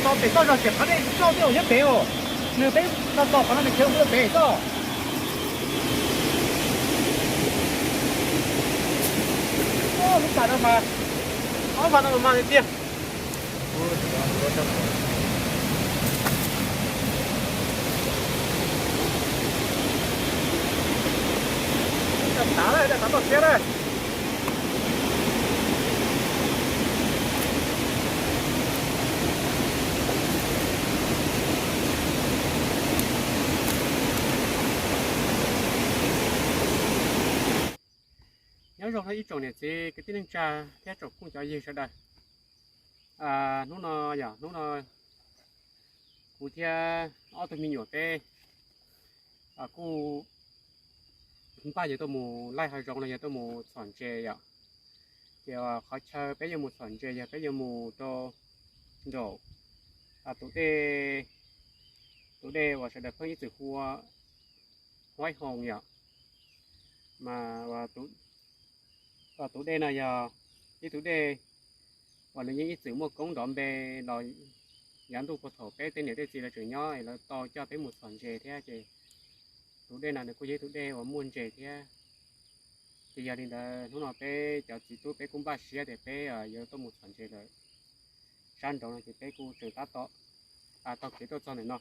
Pem toj zog tseem qhov dej zoj tej nyob pem os. Nws peb tau tos qhov no nws khiav ua pem toj. Lub pas no mas, ob pas no mas mas tiag tiag. Tav lawm, tav toj siab lawm. Nyob zoo ib tsoom niam txiv kwv tij neej tsa thiab tsoom phooj cov ywg sawv daws. Hnub no yog hnub no kuv thiab ob tug me nyuam peb kuj npaj yuav tuaj mus laij hav zoov los yog tuaj mus txhom ntses yom. Ces qhov chaw peb yuav mus txhom ntses yog peb yuav mus rau nraum tus dej, tus dej uas sawv daws pheej ib txwm hu ua Huaib Hoo yom. Mas tus dej no yog ib tug dej uas nws yeej ib txwm muaj koob nrov npe los yav ntuj puag thaum peb tej niam tej txiv lawv tseem nyob es lawv tau coj peb mus txhom ntses thiab ces tus dej no nws kuj yog ib tug dej uas muaj ntses thiab. Ces yog li ntawd hnub no peb cov txiv tub peb kuj npaj siab tias peb yuav tuaj mus txhom ntses lawm sab nraud no ces peb kuj tseem tab tom taug kev tuaj txog ntawm no.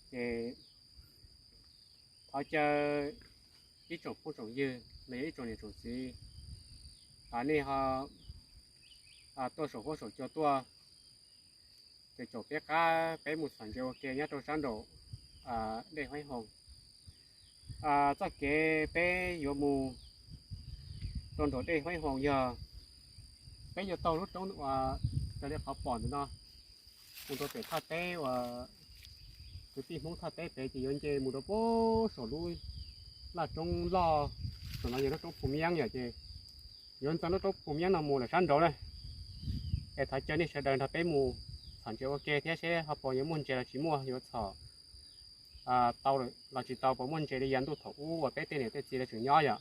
Ces thov caw ib tsoom phooj tsoom ywg los yog ib tsoom niam tsoom txiv, nej ho tuaj saum huab saum cua tuaj, ces caum peb qab peb mus txhom ntses ua ke nyob rau sab nraum dej Huaib Hoo. Txoj kev peb yuav mus rau nraum dej Huaib Hoo yog peb yuav taug lub roob uas raws li qhov pom ntawm no mus rau pem thaj teb uas kwv tij Hmoob thaj teb pem ces yuav nce mus rau puag saum lub laj roob loj, saum no yog lub roob Phu Miab yom, ces yuav ntxeev lub roob Phu Miab no mus lawm sab nraud na. Es thov caw nej sawv daws nrog peb mus txhom ntses ua ke thiab seb ho puas yuav muaj ntses los tsis muaj, yuav txhom tau los tsis tau, puas muaj ntses li yav ntuj thaum ub uas peb tej niam tej txiv lawv tseem nyob yom.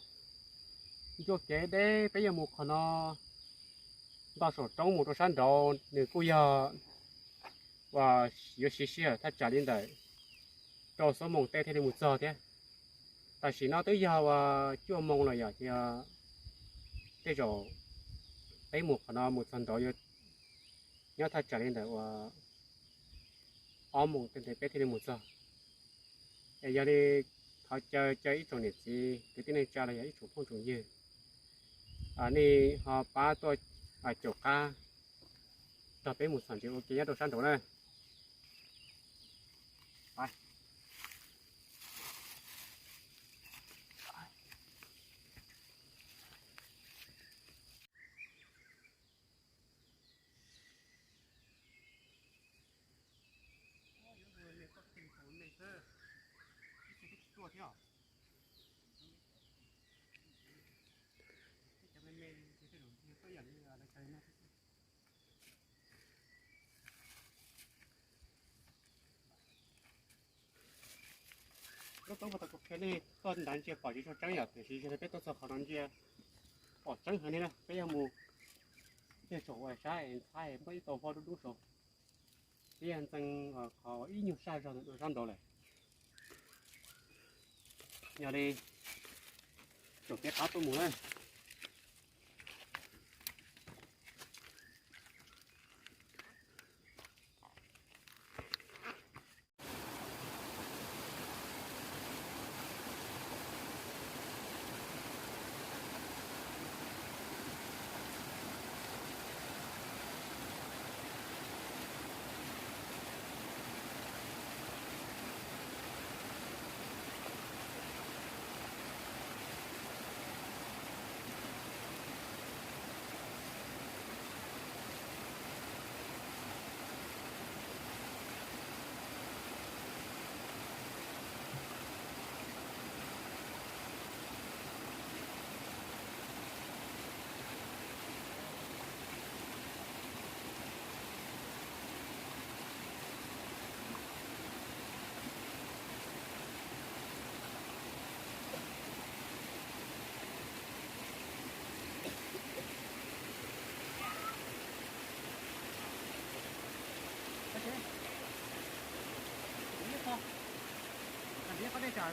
Ntsuaj kev deb peb yuav mus qhov no ntog saum roob mus rau sab nraud nws kuj yog uas yuav siv sij hawm thaj tsam li ntawm rau xuab moos tej thiaj li mus txog thiab. Tam sim no twb yog uas cuaj moos lawm yom, ces tej zaum peb mus qhov no mus txog nraud yuav nyob thaj tsam li ntawm uas ob moos tej ntev peb thiaj li mus txog. Es yog li thov caw caw ib tsoom niam txiv kwv tij neej tsa los yog ib tsoom phooj tsoom ywg, nej ho pab tuaj caum qab nrog peb mus txhom ntses ua ke nyob rau sab nraud na. Lub roob puag ta kuv qhia nej tuaj nrad ntsia pom tsis tshua tseeb yom, tiam sis yog li peb tuaj txog qhov no ntsia pom tseeb heev li na. Peb yog mus tej saum uas sab es ntxhab es muaj ib tau voj dub dub saud, peb yog ntxeev qhov ib nyuag saj zog ntawm sab nraud lawm. Yog li caum peb qab tuaj mus na.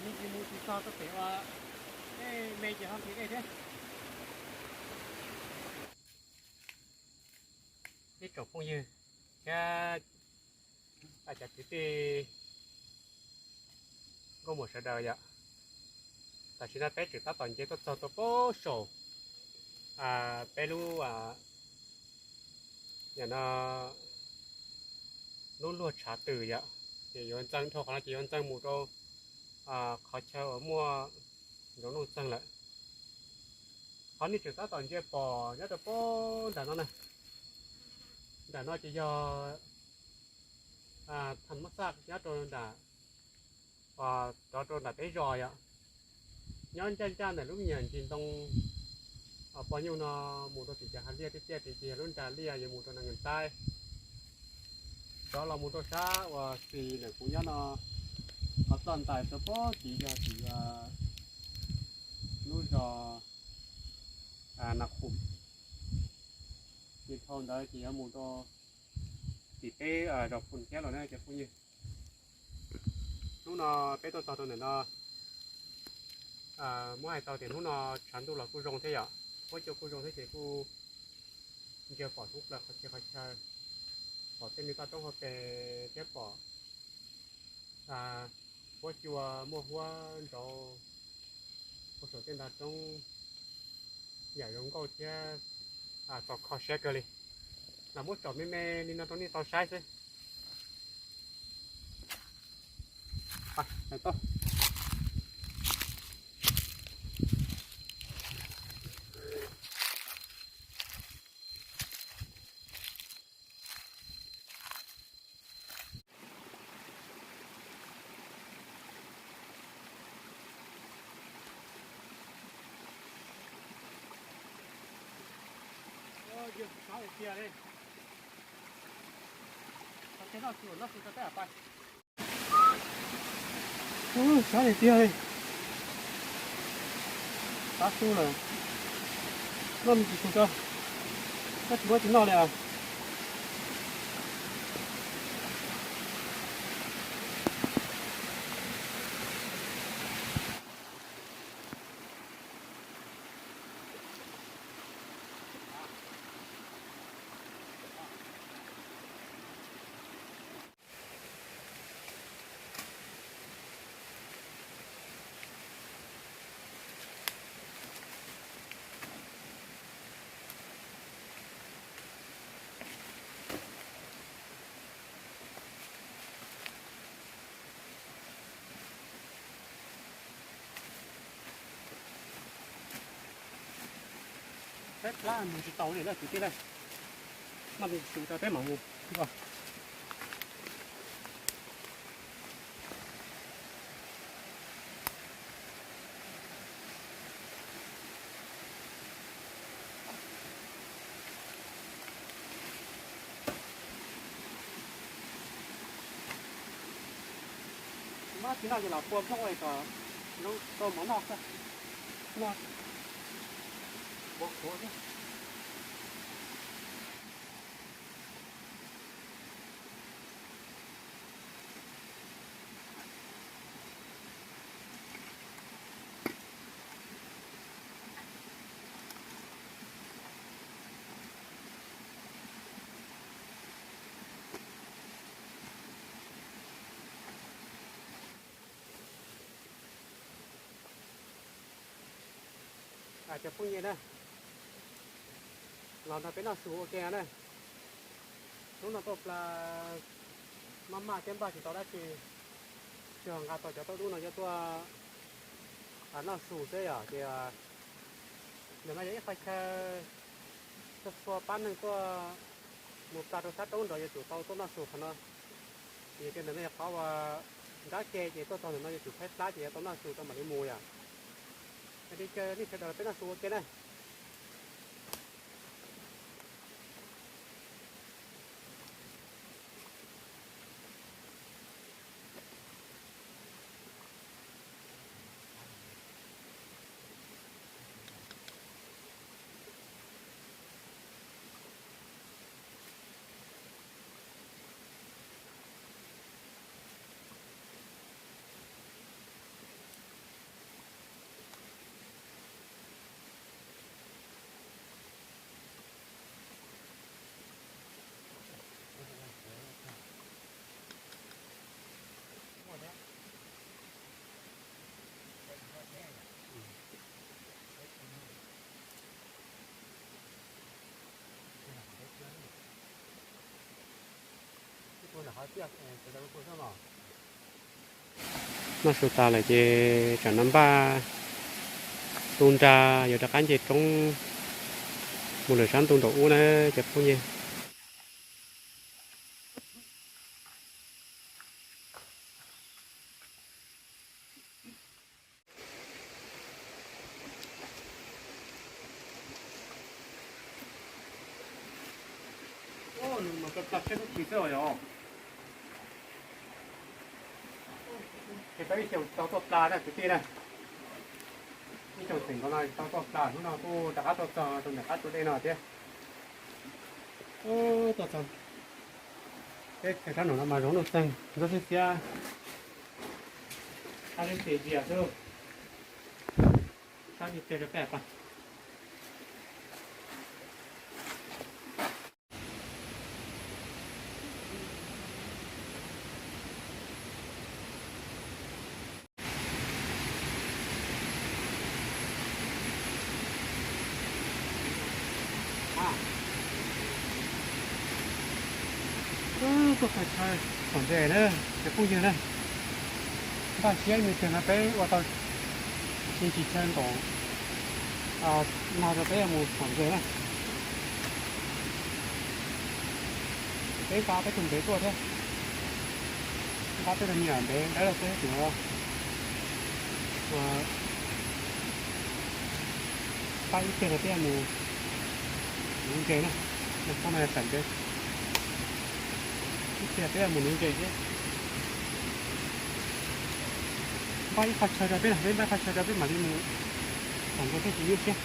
Me ntsis mus tsis txog rau pem uas me ces ho nqhis dej thiab. Ib tsoom phooj ywg thiab cov kwv tij nkauj muam sawv daws yom, tam sim no peb tseem tab tom nce tuaj txog rau pem saum peb lub, no, lub luag tshav twm yom, ces yuav ntxeev dhau qhov no ces yuav ntxeev mus rau qhov chaw uas muaj nrov nuj ntxeeg lawm. Qhov nej tseem tab tom nce pom nyob rau pem nram no na, nram no ces yog tham mab xaj nyob rau nram, rov rau nram peb zos yom. Nyob ncaj ncaj ntawm lub me nyuam ntsis ntoo pos nyuj no mus rau tim cov hav liaj tiaj tiaj tid ces yog lub nra liaj yuav mus rau Nag Nkees Taib. Rov los mus rau sab uas xis ntawm kuv nyob no, qhov txoj ntais rau pem tid yog tim lub zos Nas Khum. Ces dhau ntawd ces yuav mus rau tim peb zos Phu thiab los na cov phooj ywg. Hnub no peb tuaj txog rau ntawm no, muab hais tau tias hnub no tshav ntuj los kuj zoo thiab yom, huab cua kuj zoo thiab ces kuj ntsia pom thoob plaws qhov txhia qhov chaw, pom tej me toj roob hauv pes thiab pom huab cua muaj huab nraud ua saum tej nta roob yam zoo nkauj thiab txaus kho siab kawg li. Los muab tsom me me li no rau nej tau saib xwb. Sab tiag tiag li. Qab xub lawm. Noj me ntsis su tso. Koj tsis muab tsis noj li as. Peb plab mus tsis tau li lawm kwv tij lawm. Noj me ntsis su tso peb mam mus. Mab tsis noj ces los pua plooj kom zoo tau mov noj xwb. Noj mov qhuav xwb. Cov phooj ywg na, los nrog peb noj su ua ke na. Hnub no tuaj plas maj maj thiab npaj tsis tau dab tsi, tsuas nqa tau cov tauj dub no coj tuaj noj su xwb yom. Ces ntawm no yog ib qhov chaw txhua txhua pab neeg tuaj mus plas rau sab roob nrad yuav tsum tau tuaj noj su qhov no. Ces tias ntawm no yog qhov uas nrab ke ces tuaj txog ntawm no yuav tsum tshaib plab ces yuav tau noj su tau mam li mus yom. Yog li caw nej sawv daws los peb noj su ua ke na. Noj su tas lawm ces tsam no npaj tu nra yuav rov qab nce roob mus lawm sab ntuj nraum ub na cov phooj ywg. Ces tau ib xyoos tau tuaj plas na kwv tij na. Ib xyoos tseem nkaus no tau tuaj plas, hnub no kuj rov qab tuaj txog rau nram qab tua dej no thiab. Tuaj txog peb sab nraum no mas zoov nuj txeeg ntsuab xiab xiab, qab teb tes dias xwb. Sab lig tseg rau peb pab. Tuaj txog chaw tsom ntses na, cov phooj ywg na. Npaj siab ib me ntsis no peb ua tau me ntsis chaw nkaum no rau peb yuav mus tsom ntses na. Peb nqa peb tug ntev tuaj thiab, nqa peb tug me nyuam ntev dawb lawm xwb ces ua npaj ib pliag rau peb yuav mus nuv ntses na. Txoj no yog tsom ntses, ib pliag peb yuav mus nuv ntses thiab. Npaj ib qho chaw rau peb na, peb npaj ib qho chaw rau peb mam li mus tsom ntses thiab tsis nyuaj siab.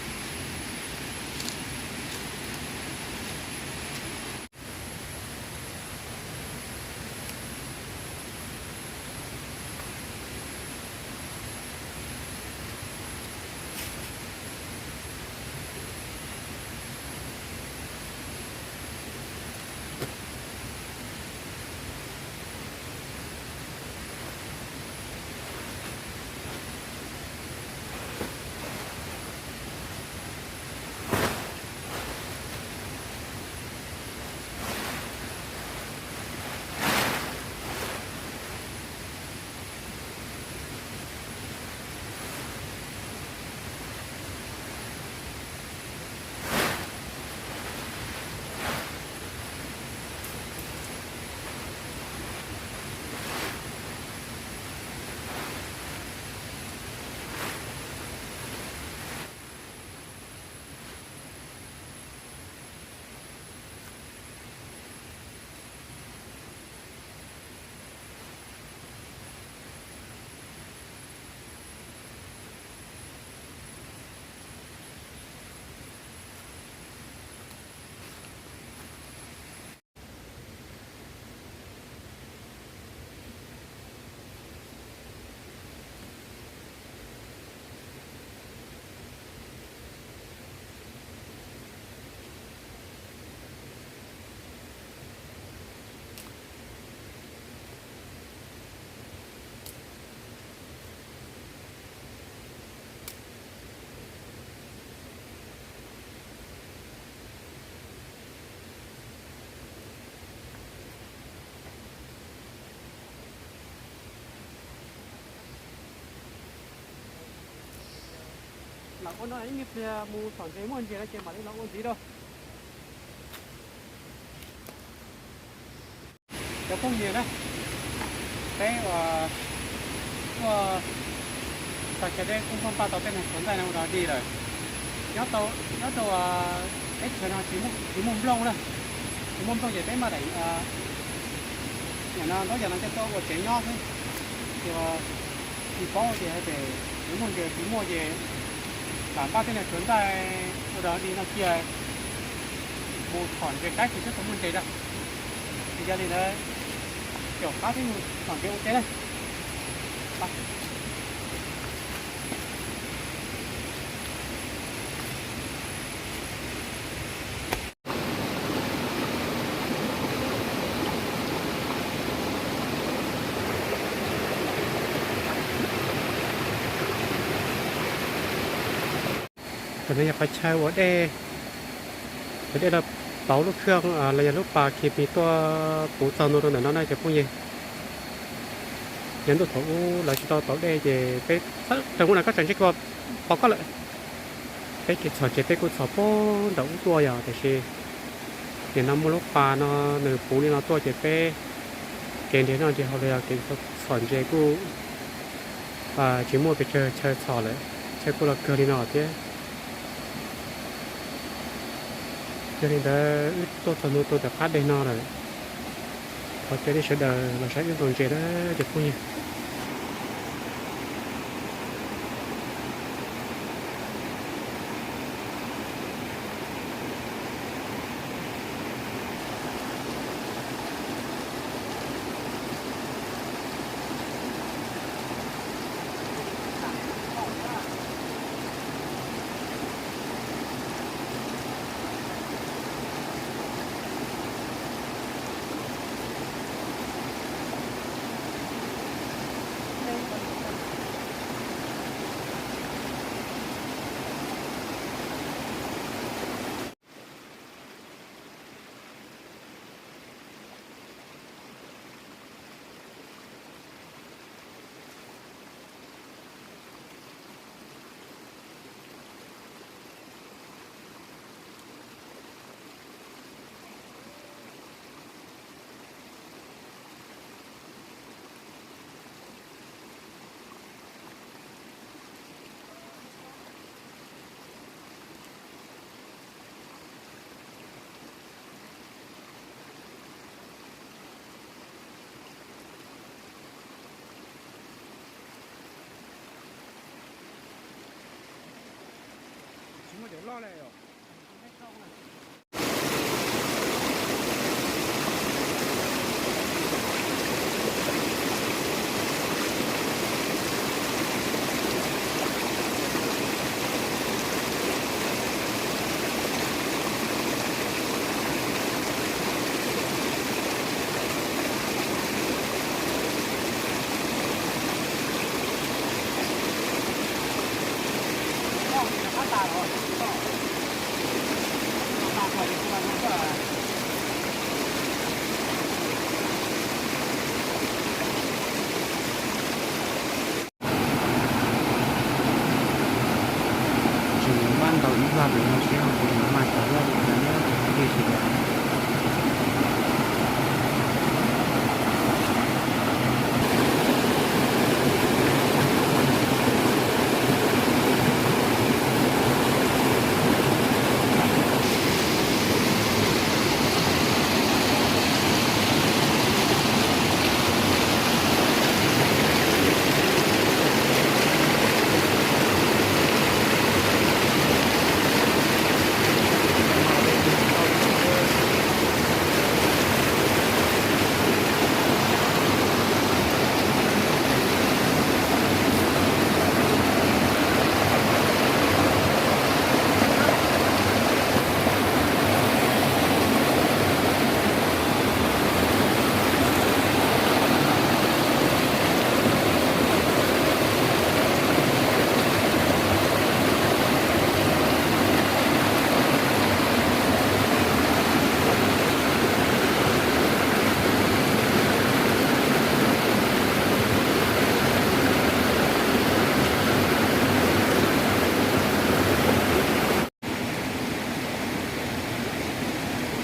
Lam ua no ib me pliag mus tsom ntses muaj ntses no ces mam li los ua ntxiv rau. Cov phooj ywg na, peb uas tuaj txog chaw deb kuj npaj tau tej neeg sawv ntxaij no ua dog dig lawm. Nyob rau, nyob rau teb chaws no tsis muaj nplooj na, tsis muaj nplooj ces peb maj daim, nim no ntaub yam no coj tuaj ua tsev nyob xwb. Ces tsis paub tias hais tias yuav muaj ntses tsis muaj ces lam npaj tej neeg sawv ntxaij ua dog dig no cia mus txhom ntses saib tsis xyov puas muaj ntses na. Ces yog li ntawd caum qab peb mus txhom ntses ua ke na. Qhov no yog qhov chaw ua dej, ua dej los Tau lub khw los yog lub pas khi pig tuaj puv txog ntua rau ntawm no na cov phooj ywg. Yog ntuj thaum ub lawv tsis tau tau dej ces peb txawm rau ub na koj tsav ntsej kuj pom koj lawm. Peb kev txhom tsev peb kuj txhom puag nram ub tuaj yog tiam sis nim no muaj lub pas no nws puv li no tuaj ces peb kev nrhiav noj nrhiav haus los yog kev txhom ntses kuj tsis muaj pes tsawg chaw txhom lawm, chaw kuj los kawg li no thiab. Yog li ntawd wb tuaj txog ntua rau ntawm qab dej no lawm, thov caw nej sawv daws los saib wb ntaus ntses na cov phooj ywg. Tsis npaj ntaus ib vaj pem no siab kuv mam maj tau vaj pem no na cov phooj ywg sawv daws.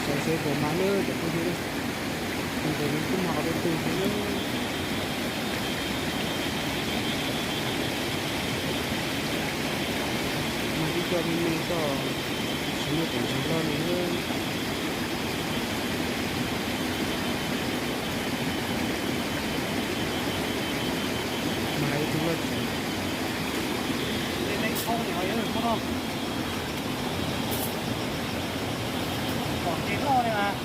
Xyov seb puas mag na cov phooj ywg, tus ntawd nws kuj mag qhov twg twg xwb na. Mag tib co me me xwb, tsis muaj tus ntses loj li na. Mas hais ib tug loj tsis, pom ntses loj li mas.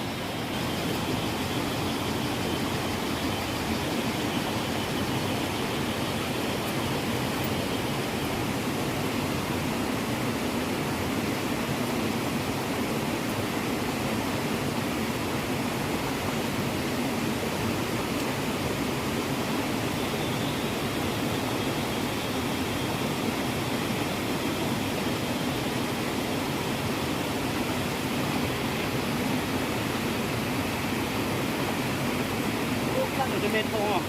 Me dhau.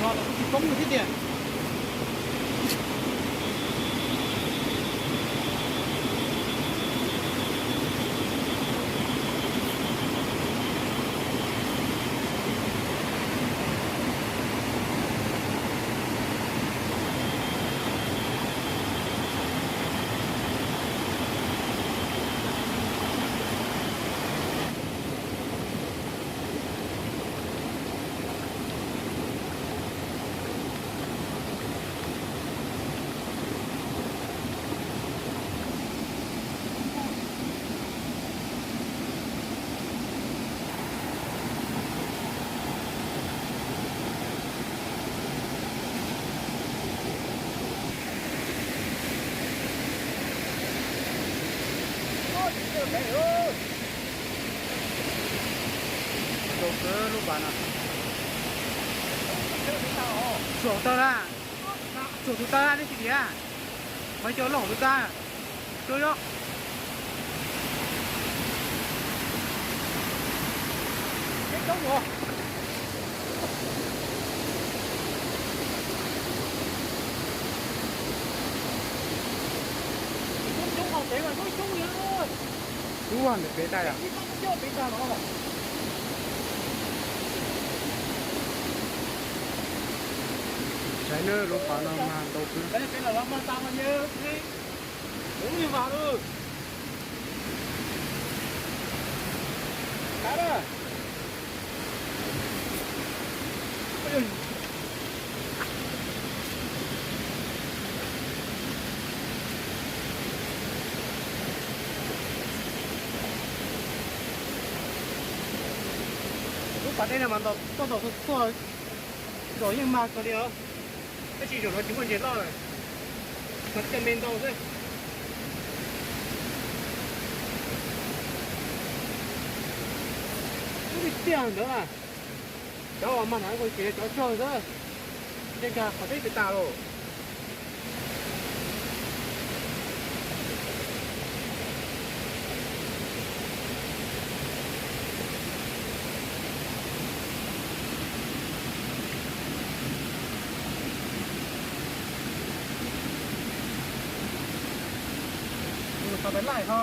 No lawv tsis poob li thiab tiag. Tsuag tawg na, tsuag tus tawg na, nej tsis tias, mas cov loj tus tawg, tsuag yog. Ub, ntawm pem tas yom. Saib na, lub pas no mas ntau kawg. Lub pas dej no mas ntau, tuaj ntau txhua txhua zaus yeej mag kawg li os. Tab sis zaum no tsis muaj ntses loj lawm, mas cov me ntau xwb. Lub tiag ntawd na, cov uas mag hnav kuj ces cov tsawg xwb, ntshe nkag qhov teb pem tas los. Tau peb laij ho.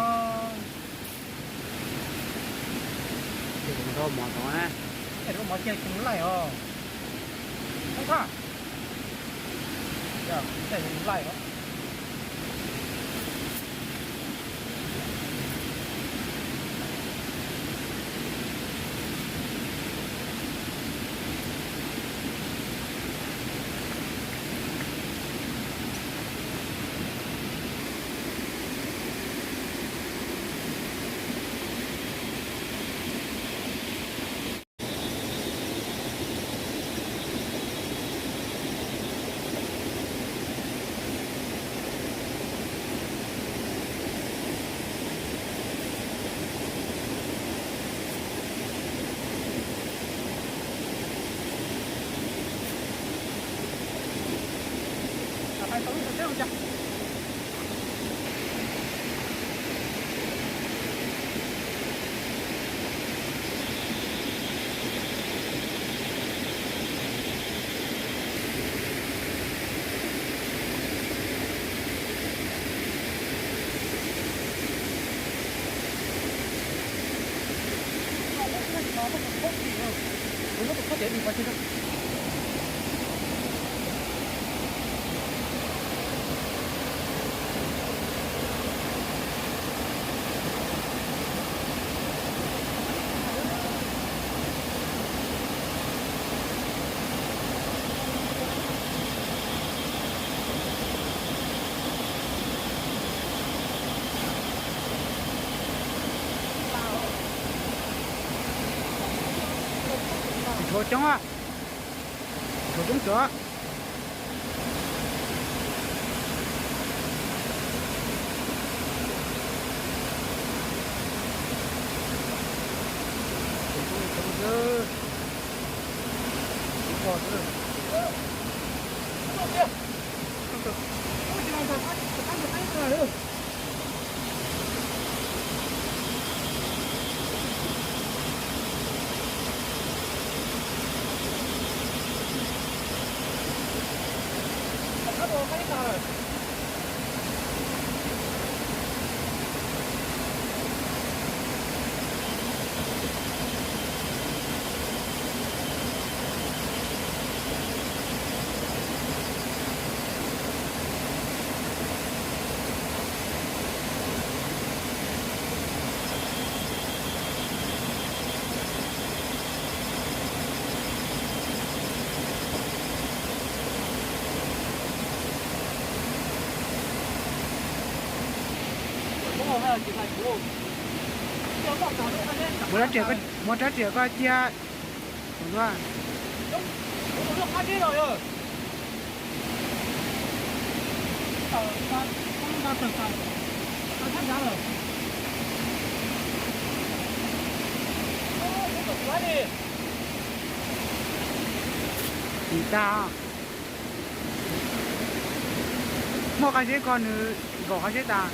Ces rau mov tod na. Ces rau mov cia tsis laij os. Thaj. Laij os. Tsis tshua coob, tsis tshua coob tsawv. Muab rab riam, muab rab riam koj cia. Tsis tag. Muaj qab zeb ko nws nkaum qab zeb tas.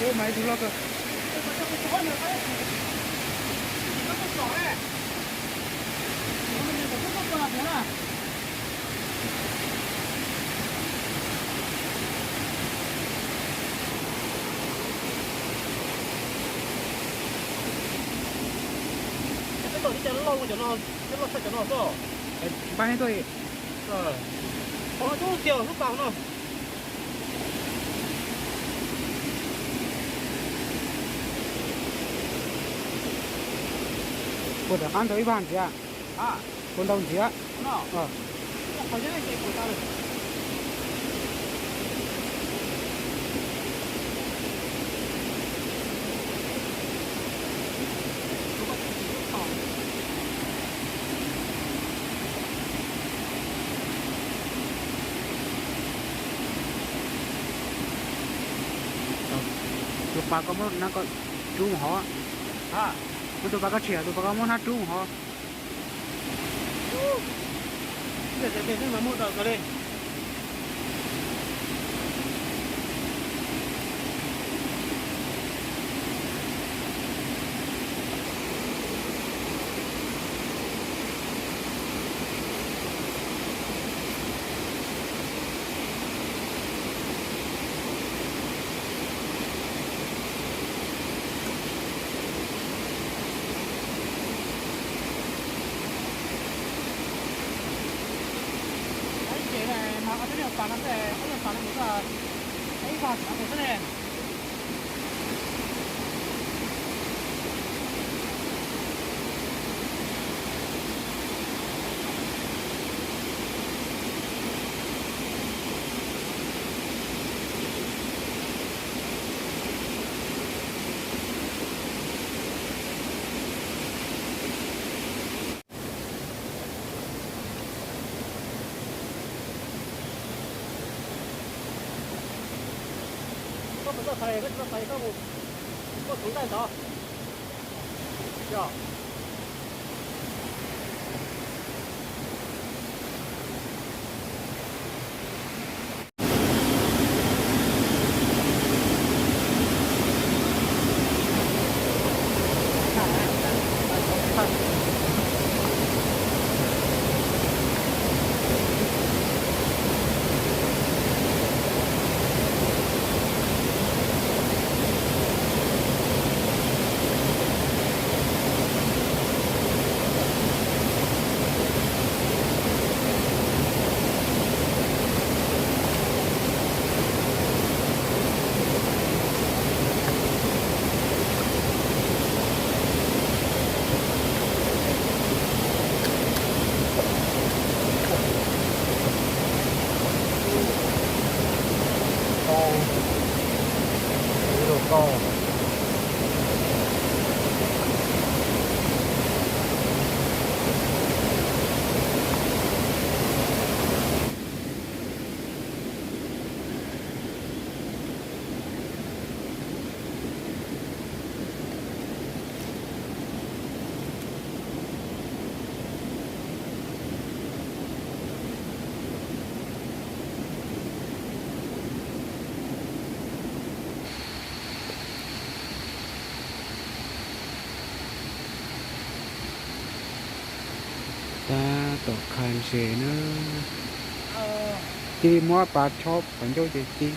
Ua mas ib tug loj kawg. Peb tau tib co loj, cov no, peb loj tshaj cov no xwb. Npaj tuaj. Qhov no coob tiag lub pas no. Puas rov qab ntau ib vag ntxiv? Puas ntau ntxiv? Tus pas koj muab hnab koj rub mus hov. Muab tus pas koj tshem, tus pas koj muab hnab rub mus hov. Ib ces no ob peb leeg pas no xwb, ob leeg pas no mus txog ib vag tod xwb ne. Koj puas tau xav, koj tsis tau xav koj mus koj tus ntaij ntawd. Yog. Tau, ib tug tau. Tom kha ntses na, cia li muab pas tshob pas ncauj ces ci.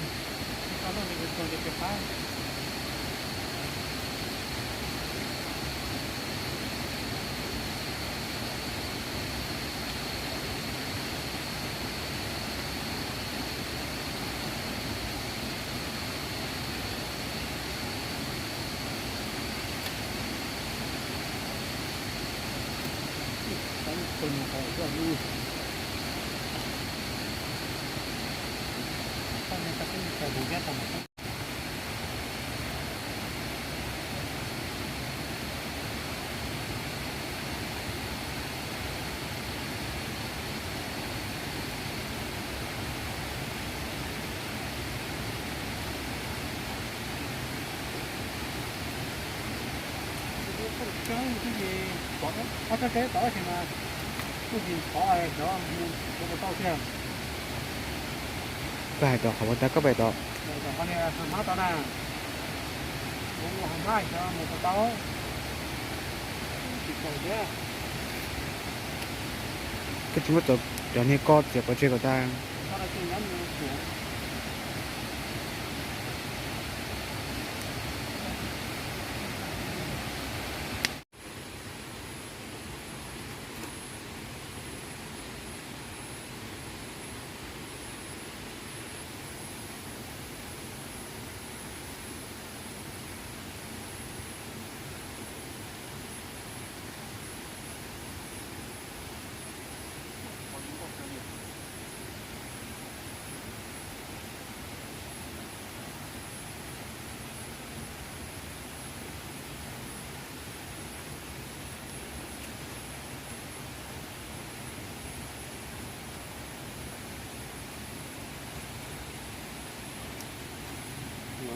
Ob tsob teb tod tab sis mas kuj tsis thov cov mus tau tiag. Koj hais tom qhov ua tag koj pais tod. Tom qhov niag hmab tod na, kuv mus hmab xyov mus tau tau. Tsis tau thiab. Koj tsis muab cov niag ko txiav pov tseg kom tag.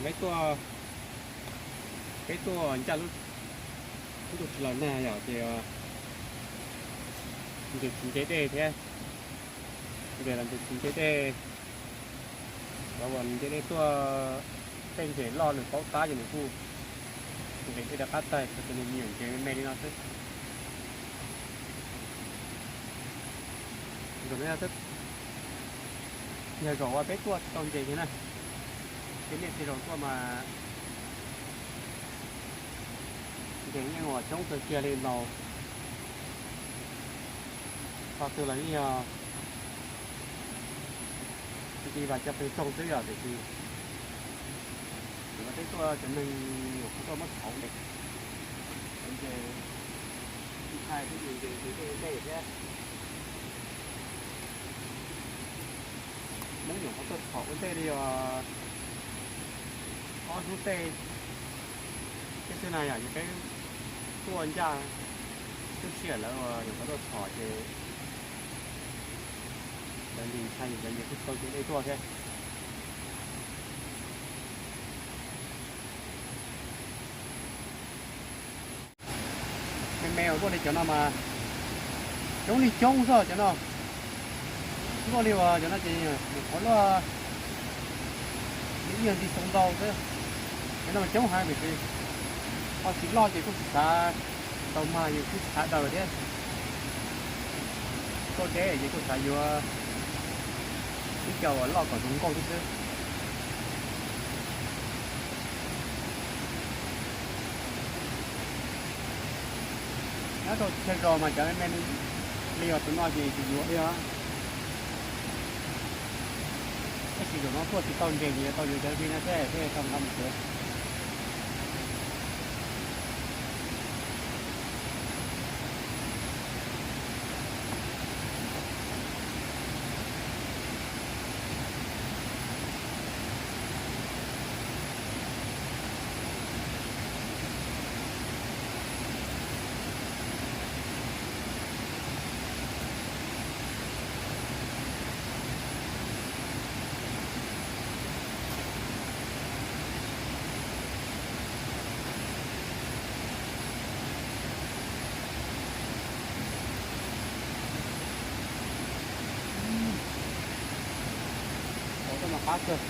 Peb tuaj, peb tuaj ncaj lub ntuj tsis los nag yom ces ntes tsis nce dej thiab. Ntes los ntes tsis nce dej, cov uas nce dej tuaj tej ntses loj nws paub qab ces nws kuj ntes dej rov qab tag, cov tus nws me nyuam ntes me me li no xwb. Yog zaum uas peb tuaj tsis tau ntes thiab na, tej niaj tej zaus tuaj mas ntes yeej ua coob kawg kiag li no. Qhov twg los yeej yog tiv tiv vas cov pes tsoog xwb yom, tiam sis thaum peb tuaj cov neeg nyuam qhuav tuaj muab txhom ntes, cov ntes ntshai xwb ces ntes ntes tej ntej thiab. Hmoob nyuam qhuav tuaj txhom ua ntej li os ob hnub tej thiab xwb na yom, ces peb tuaj ncaj lub sij hawm lawv nyuam qhuav tuaj txhom ces lawv ntes ntshai ces lawv ntes kuj tau kev dej tuaj thiab. Me me uas luaj li cov no mas coob li coob xwb cov no. Luaj li uas cov no ces nyuam qhuav luaj li ib yam nti xoo ntau xwb. Cov no mas coob heev tiam sis ho tsis loj ces kuj tsis xav tau mag, yus kuj tsis xav daws thiab. Nkauj deb ces kuj xav yuav ib co uas loj kom zoo nkauj thiab xwb. Nyob rau txhia zos mas cov me me li uas tus no ces tsis yuav li os. Tab sis zaum no tuaj tsis tau ntes ces yuav tau yuav cov me no thiab thiaj tau nqa mus tsev. Qab kawg.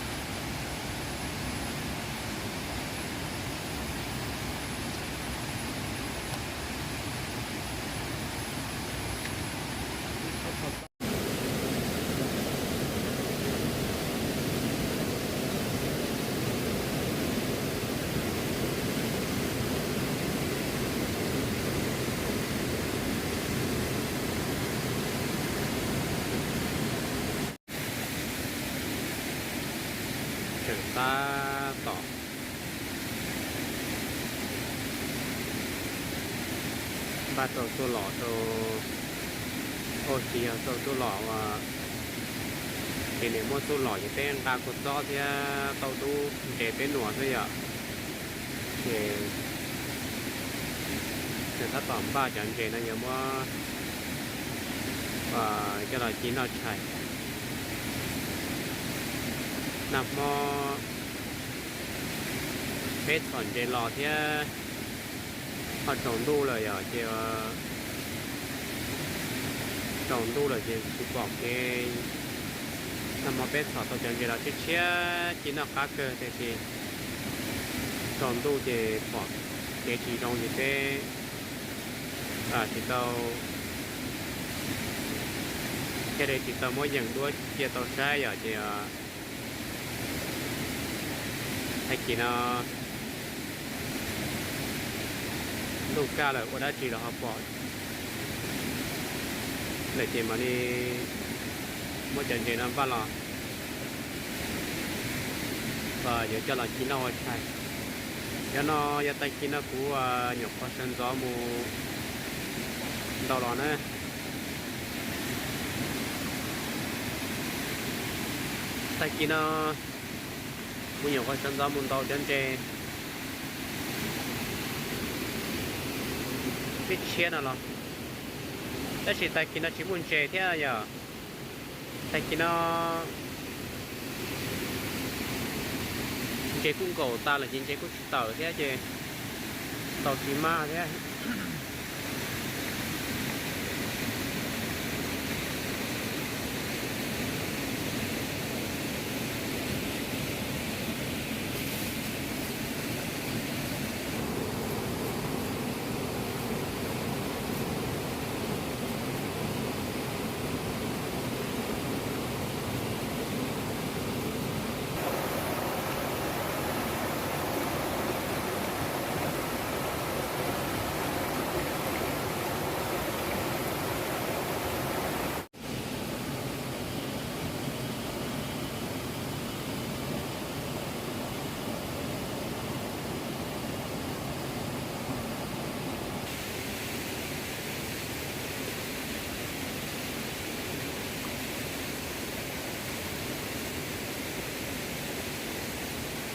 Tab tom npaj rau txuj lom rau, ua tsis yog rau txuj lom uas, ces nws muab txuj lom ces peb nqa kua txob thiab tauj dub ntses peb nuam xwb yom. Ces nws tab tom npaj cov ntses no yuav muab coj los ci noj tshais. Nag hmo peb txhom ntses los thiab ho tsaus ntuj lawm yom, ces tsaus ntuj lawm ces tsis pom kev. Nag hmo peb txhom tau cov ntses los tshiab tshiab ci noj qab kawg tiam sis tsaus ntuj ces pom kev tsis zoo ces peb tsis tau, thiaj li tsis tau muab yeem duab cia tau saib yom, ces tag kis no ntuj kaj lawm ua dab tsi los ho pom lawm ces mam li muab cov ntses no npaj los yuav coj los ci noj ua tshais. Yog no yog tag kis no kuv nyuam qhuav sawv ntxov mus ntaus los na. Tag kis no kuv nyuam qhuav sawv ntxov mus ntaus cov ntses tshiab tshiab no los, tab sis tag kis no tsis muaj ntses thiab yom. Tag kis no ntses kuj nkaum tas lawm ces ntses kuj tsis tawm thiab ces ntaus tsis maj thiab.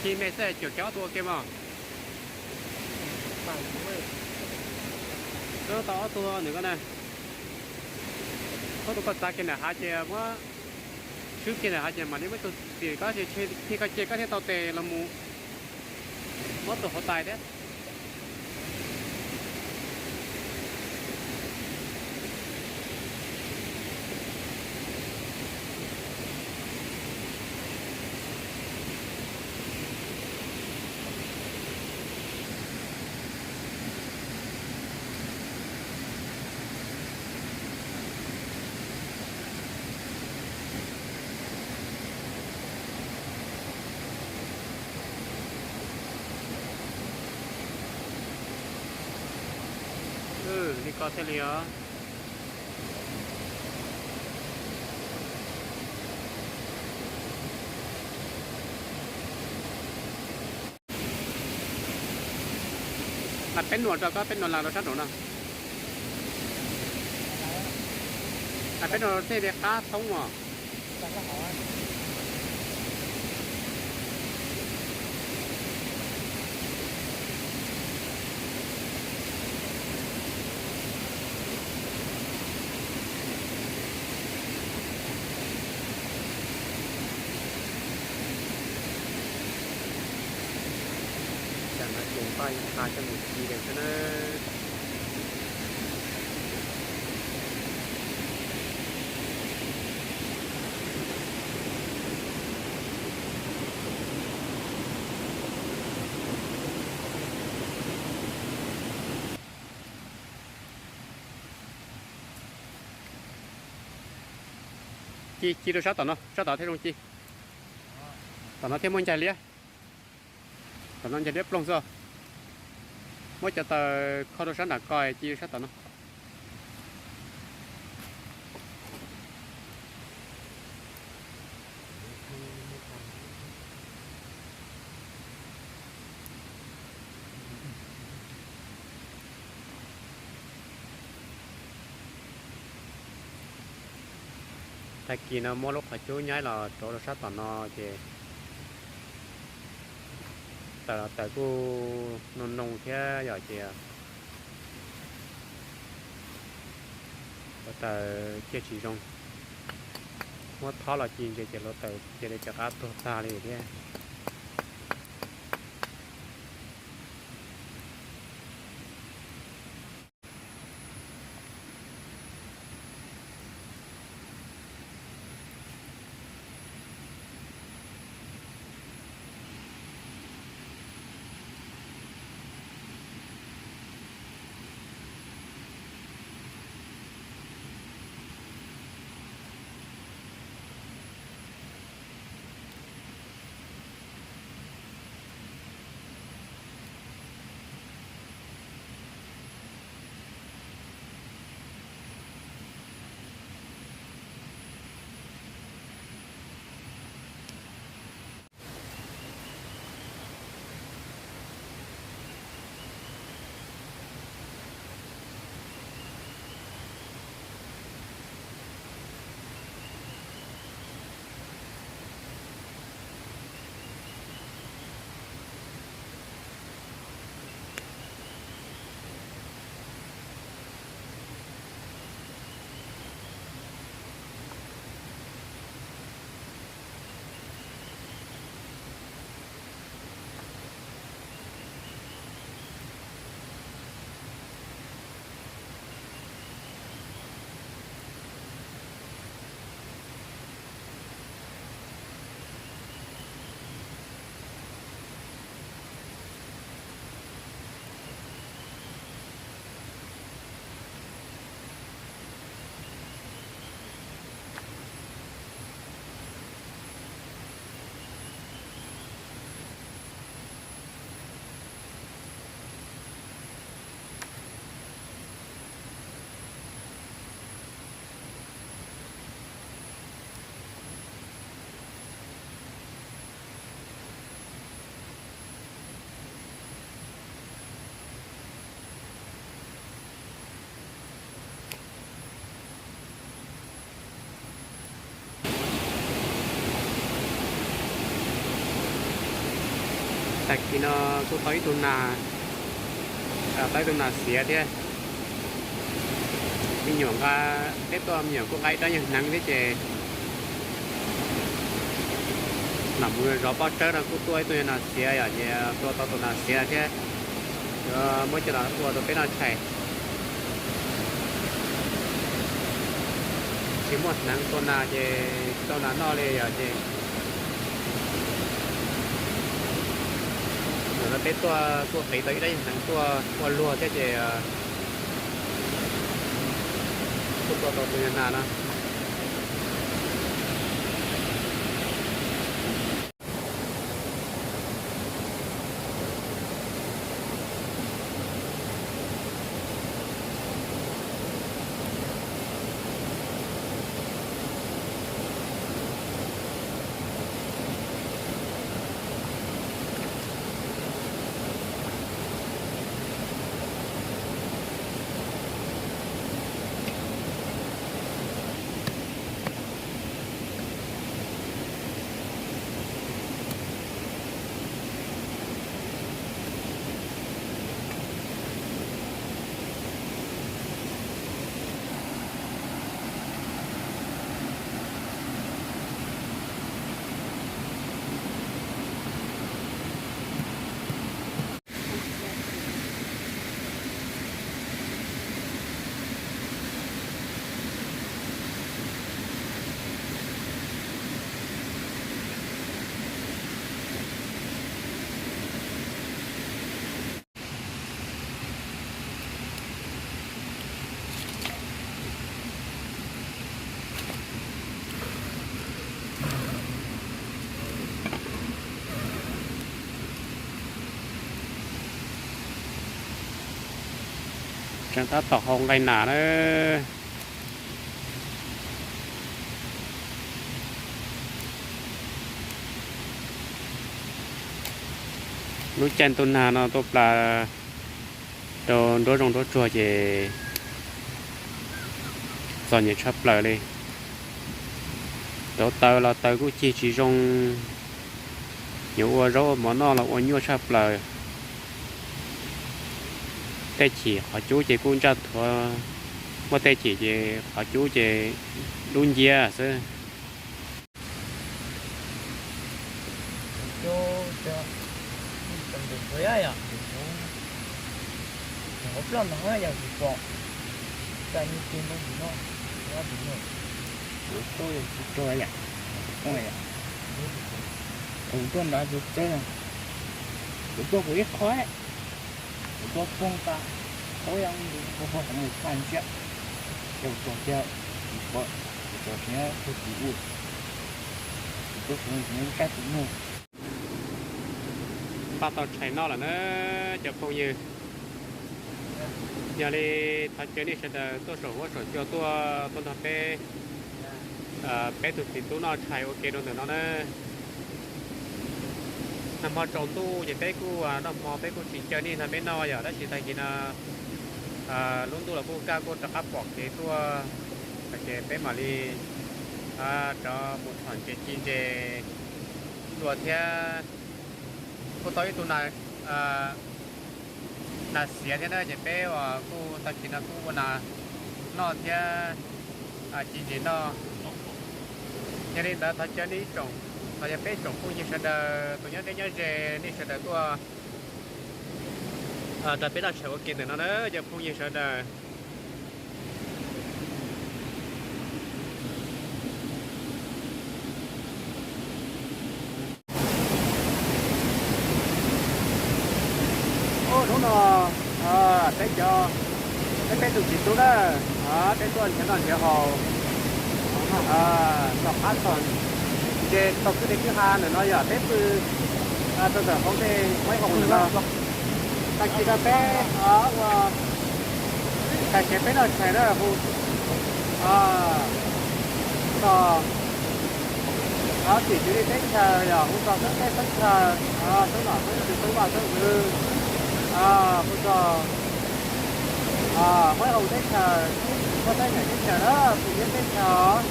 Ci me xwb, cuam kiag ob tug ua ke mog. Wb tau ob tug nws ko na. Ob tug koj txav kiag nram hav ces muab swb kiag nram hav ces mam li muab ib tug tim koj, thiaj koj cia koj thiaj tau tes los mus. Muab tus hauv tais thiab. Li ko thiaj li os. Peb nuam rau koj, peb nuam las rau sab nraud no. Peb nuam tej li qab thoob os. Tam no ces npaj qa coj mus ci lawm xwb na. Ci, ci rau sab tom no, sab tom thiaj zoo ci. Tom no thiaj muaj ncaig liab. Tom no ncaig liab ploog xwb. Muab cov taws kho rau sab nram ko, ci rau sab tom no. Tag kis no muab lub qhov cub nyaib los rau sab tom no ces tawm los tawm kuj noo noo thiab yom, ces hluav taws ciaj tsis zoo. Muab thob los ci ntses ces hluav taws cia li rov qab tuag tag li thiab. Tag kis no kuj tau ib tug nas, tau ib tug nas xiav thiab. Me nyuam nqa, peb tuaj me nyuam kuj nqa ib rab nyuag hneev thiab ces nam mus zov pob tsawb no kuj tuaj ib tug nas xiav yom, ces tua tau tus nas xiav thiab. Yuav muab coj los tua rau peb noj tshais. Tsis muaj hneev tua nas ces tsis tau nas noj li yom, ces zaum no peb tuaj kuj qiv tau ib rab nyuag hneev tuaj ua luag thiab ces kuj tua tau tus nyuag nas no. Tseem tab tom hau nqaij nas na. Lub caij ntuj nag no tuaj plas rau nruab zoov nruab tsuag ces txom nyem tshaj plaws li. Cov taws los taws kuj cig tsis zoo, yuav ua zaub ua mov noj los ua nyuaj tshaj plaws. Tej chim qhov cub ces kuj ntsaj thuav, muaj tej chim ces qhov cub ces dub nciab xwb. Kuv tuaj nrad tus txawb, kuv tuaj kuv ib qho, kuv tuaj poob tas, qhov yog kuv poob qhov mus phaj ntsiab, ces kuv tuaj tiag, kuv pom, kuv tsis nyob tug tus ub, kuv tuaj kuv tsis nyob saib tus muag. Npaj tau tshais noj lawm na cov phooj ywg. Yog li thov caw nej sawv daws tuaj saum huab saum cua tuaj, tuaj nrog peb, peb tug txiv tub noj tshais ua ke rau ntawm no na. Nag hmo tsaus ntuj ces peb kuj noj hmo, peb kuj tsis caw nej nrog peb noj yom, tab sis tag kis no lub ntuj los kuj kaj, kuj rov qab pom kev tuaj, ces peb mam li rov mus txhom ntses ci ntses dua thiab. Kuj tau ib tug nas xiav thiab na, ces peb kuj tag kis no kuj ua nas noj thiab ci ntses noj. Yog li ntawd thov caw nej ib tsoom, thov caw peb tsoom phooj ywg sawv daws tus nyob deb nyob ze, nej sawv daws tuaj nrog peb noj tshais ua ke ntawm no na cov phooj ywg sawv daws. Hnub no peb cov, peb peb tus txiv tub na, peb tuaj nrhiav noj nrhiav haus, tom qab tom ntses, tom kwj deg kwj ha ntawm no yog peb pw rau ntawm hauv ntej Maiv Hoos ntawm no. Tag kis no peb ua tshais, tsev peb noj tshais na, hu txog tim tswv li teb chaws, yog hu txog xeeb teb xeeb chaw, xeeb nom xeeb tswv, xeeb vaj xeeb ntxwv, hu txog Maiv Hoos teb chaws, Maiv Hoos teb chaws na, Phu Yeeb teb chaws,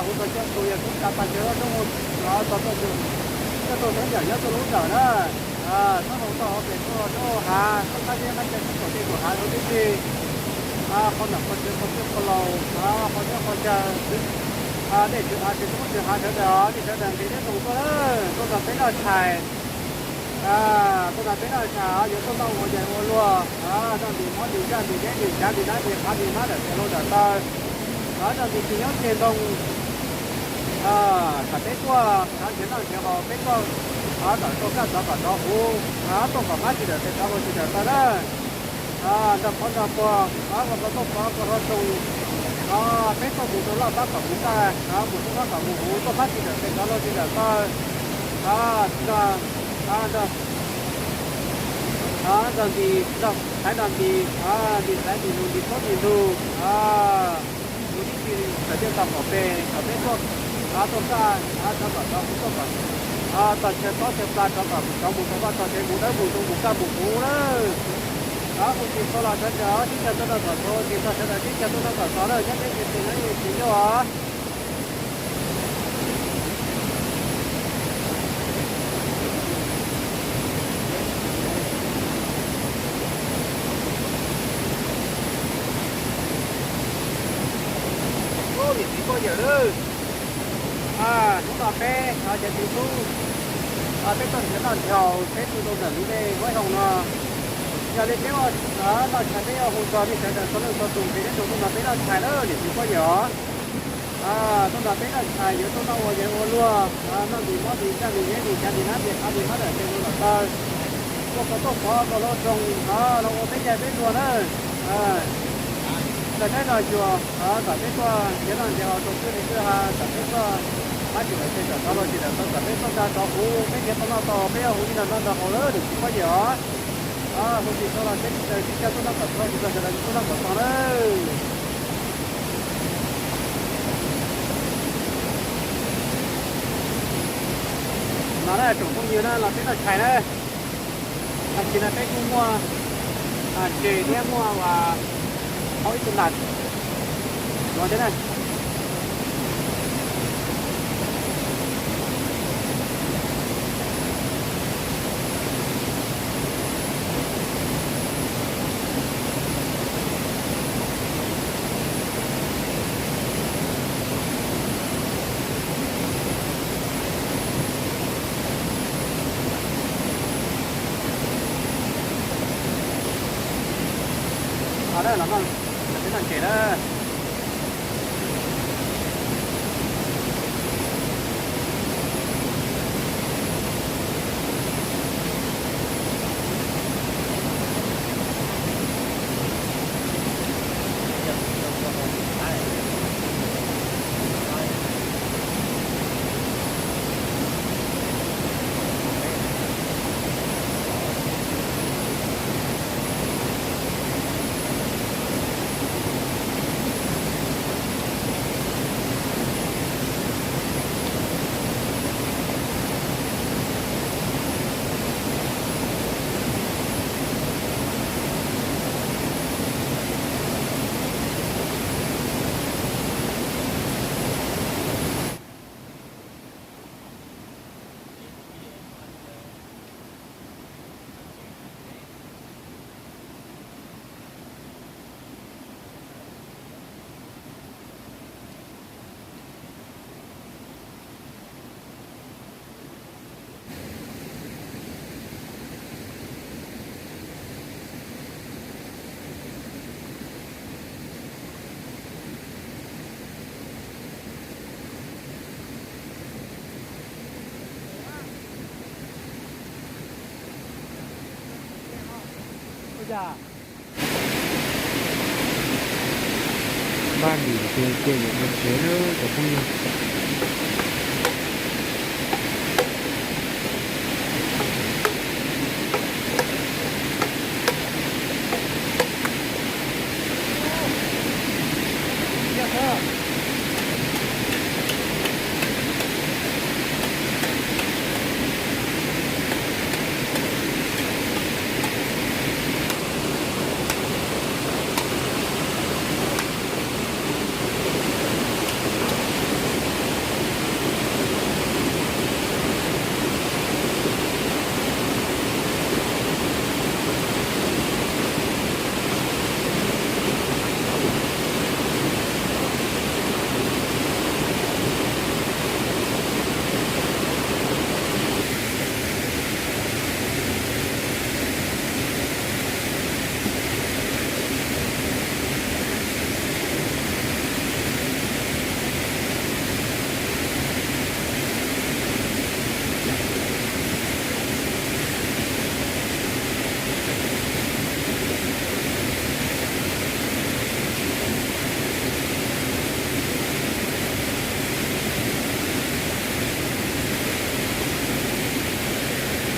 hu txog coj tus yog tub tsa pas cov roob, txog tuaj, coj tuaj xeeb yawm nyob tuaj lub ntawm na. Txhob hau toj hauv pes, txhob hau roob hauv hav, txhob qab zeb qab cawv, txhob kaum dej kaum hav hauv tib si. Qhov nom qhov tswv, qhov txwj qhov laus, qhov txhia qhov chaw, dej tswv av tswv, tub tswv hav sawv daws, nej sawv daws nqis deb ntoos tuaj, tuaj nrog peb noj tshais. Tuaj nrog peb noj tshais, yuav tuaj noj ua yais ua luag, noj ntim mob ntim ntsaj ntim deb ntim xyav ntim nab ntim qav ntim hmab ntawm tes hluas ntawm taw, noj ntim tsis nyob ceg ntoo, thaum peb tuaj nrhiav noj nrhiav haus, peb tuaj kom tau kaj rov kom tau huv, tuaj kom pab tsis dawm tes rov luag tsis dawm taw na. Nrog qhov nrog puag, ua tau tuaj pov ua tau hluas nraug, peb tuaj mus rau laj pab kom mus kaj, mus rau laj kom mus huv, tuaj pab tsis dawm tes rov luag tsis dawm taw. Nrog ntis, nrog xaiv nrog ntis, ntis xaiv ntis lug ntis thaub ntis ntug, mus ib txhis tawm cej tau qhov pes kom peb tuaj, tuaj kaj, rov kom rov mus tuaj kom txog chaw tob chaw pla, rov kom rov mus tau vaj tau tsev, mus dawb mus zoo, mus kaj mus huv lawm. Hu tsis tau los sawv daws, tib co tuaj noj kom txog, tsis txog sawv daws tib co tuaj noj kom txog na, nyob deb nyob ze, nyob ze tsis ncauj os. Niam txiv poj niam, hnub no peb cov txiv tub, peb tuaj nrhiav noj nrhiav haus, peb pw rau ntawm lub dej Maiv Hoos no. Yog li peb ua noj tshais, peb yuav hu txog nej sawv daws txhua leej txhua tus nqis deb ntoos tuaj nrog peb noj tshais na niam txiv poj niam os. Tuaj nrog peb noj tshais yuav tuaj noj ua yais ua luag, noj ntim mob ntim ntsaj ntim deb ntim xyav ntim nab ntim qav ntim hmab ntawm tes hluas ntawm taw, ua kom tuaj pov kom hluas nraug, los ua peb yaig peb luag na. Nrog saib nrog xyuas, kom peb tuaj nrhiav noj nrhiav haus rau kwj deg kwj ha, kom peb tuaj pab tsis dawm tes kom rov luag tsis dawm taw, kom peb tuaj kaj rov huv, peb nrhiav tau noj tau, peb yuav huv ib nrog noj nrog haus lawm niam txiv poj niam os. Hu tsis tau los sawv daws tib co tuaj noj kom txog, tsis tau sawv daws tuaj noj kom txog na. Los na tsoom phooj ywg na, los peb noj tshais na. Tag kis no peb kuj muaj ntses thiab muaj ua hau ib tug nas no thiab na. Los na, los no, peb noj ntses na. Npaj lim ces cia yuav mus tsev na cov phooj ywg.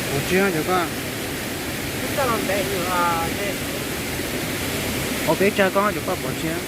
Pov tseg cov koj. Ua peb tsag koj cov koj pov tseg.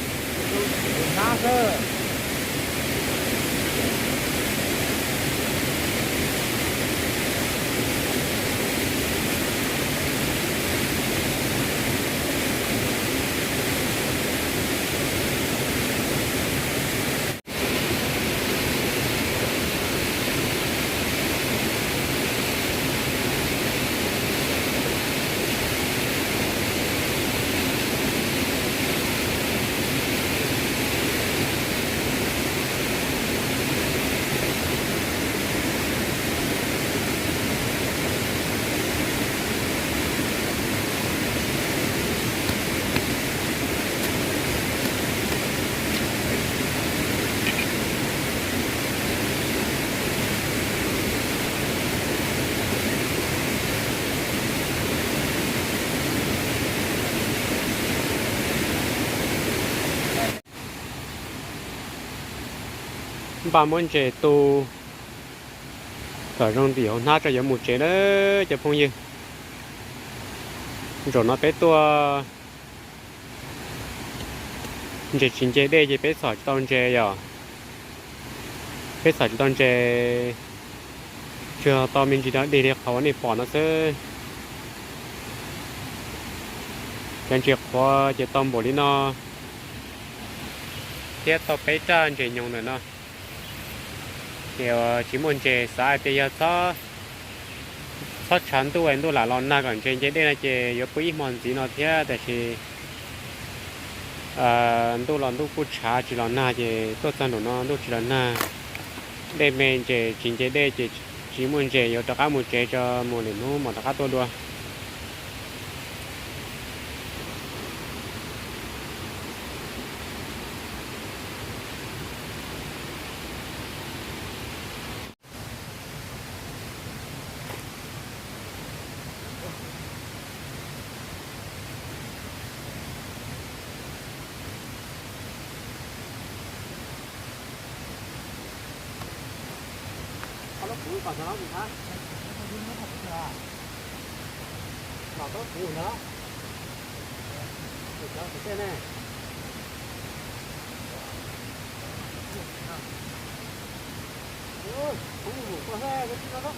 Npaj muab ntses tu kom zoo ntim hauv hnab tso yuav mus tsev na cov phooj ywg. Zaum no peb tuaj ntses tsis nce dej ces peb txhom tsis tau ntses yom. Peb txhom tsis tau ntses, tsuas tau me ntsis dog dig li qhov uas nej pom no xwb. Cov ntses qhuav ces tau npaum li no, thiab tau peb raj ntses nyoos ntawm no. Ces tsis muaj ntses, xav hais tias yog txhob tshav ntuj es ntuj lam los nag kom ntses nce dej no ces yuav pw ib hmo ntxiv no thiab, tab sis ntuj los ntuj kuj tshav tsis los nag ces tuaj txog nraum no ntuj tsis los nag, dej me ntses tsis nce dej ces tsis muaj ntses, yuav rov qab mus tsev tso, mus lwm hnub mam rov qab tuaj dua. Kom cov laus mus thab. Los tau kuv ntag. Cov tus tej ne. Ub, kuv mus koj thiab, koj tsis tau.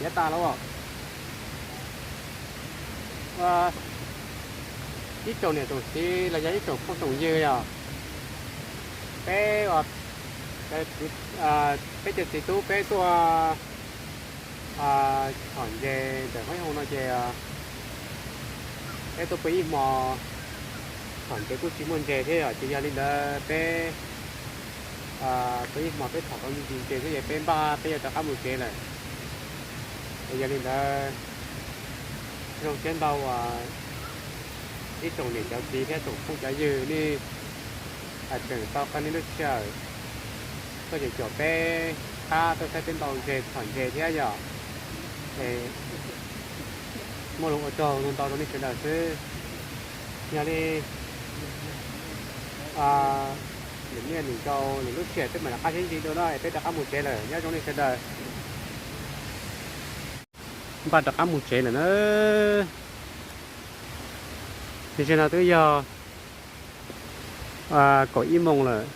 Yav tas los, ib tsoom niam tsoom txiv los yog ib tsoom phooj tsoom ywg yog peb, peb cov txiv tub peb tuaj txhom ntses ntawm qhov hoo no ces peb tuaj pw ib hmo, txhom ntses kuj tsis muaj ntses thiab yom, ces yog li ntawd peb pw ib hmo peb txhom tau me ntsis ntses xwb ces peb npaj peb yuav rov qab mus tsev lawm. Es yog li ntawd, zoo siab ntau uas ib tsoom niam cov txiv thiab tsoom phooj cov ywg nej tseem tau qee nej lub sij hawm tuaj caum peb qab tuaj saib peb ntaus ntses txhom ntses thiab yom. Es muaj lus ua tsaug ntau ntau rau nej sawv daws xwb. Yog li lwm niaj lwm zaus lwm lub sij hawm peb mam rov qab sib ntsib dua no es peb rov qab mus tsev lawm, nyob zoo nej sawv daws. Npaj rov qab mus tsev lawm na. Tam sim no twb yog kaum ib moos lawm.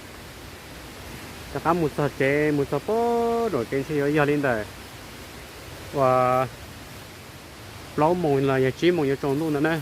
Rov qab mus txog tsev, mus txog pem nraum tsev ntshe yuav yog li ntawm uas plaub moos los yog tsib moos yuav tsaus ntuj ntawd na.